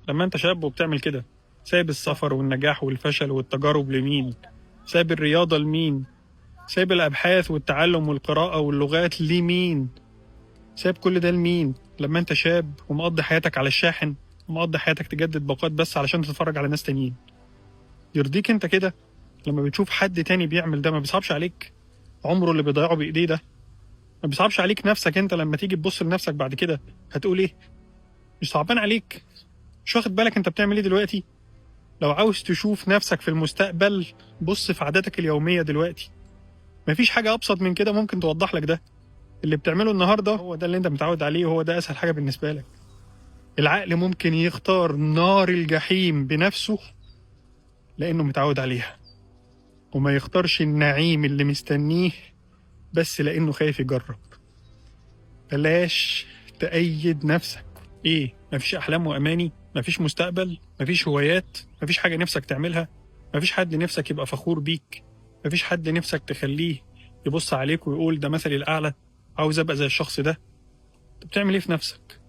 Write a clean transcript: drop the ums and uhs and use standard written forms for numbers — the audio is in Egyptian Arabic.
لما انت شاب وبتعمل كده؟ سايب السفر والنجاح والفشل والتجارب لمين؟ سايب الرياضة لمين؟ سايب الأبحاث والتعلم والقراءة واللغات لمين؟ سايب كل ده لمين لما انت شاب ومقضي حياتك على الشاحن، ومقضي حياتك تجدد باقات بس علشان تتفرج على ناس تانيين؟ يرضيك انت كده؟ لما بتشوف حد تاني بيعمل ده ما بيصعبش عليك عمره اللي بيضيعه بإيديه ده؟ ما بيصعبش عليك نفسك انت لما تيجي تبص لنفسك بعد كده هتقول ايه؟ مش صعبان عليك؟ مش واخد بالك انت بتعمل ايه دلوقتي؟ لو عاوز تشوف نفسك في المستقبل بص في عاداتك اليومية دلوقتي. مفيش حاجة أبسط من كده ممكن توضح لك ده. اللي بتعمله النهاردة هو ده اللي انت متعود عليه، وهو ده أسهل حاجة بالنسبة لك. العقل ممكن يختار نار الجحيم بنفسه لأنه متعود عليها، وما يختارش النعيم اللي مستنيه بس لأنه خايف يجرب. بلاش تأيد نفسك. إيه؟ مفيش أحلام وأماني؟ مفيش مستقبل؟ مفيش هوايات؟ مفيش حاجة نفسك تعملها؟ مفيش حد نفسك يبقى فخور بيك؟ مفيش حد نفسك تخليه يبص عليك ويقول ده مثلي الأعلى، عاوز أبقى زي الشخص ده؟ أنت بتعمل إيه في نفسك؟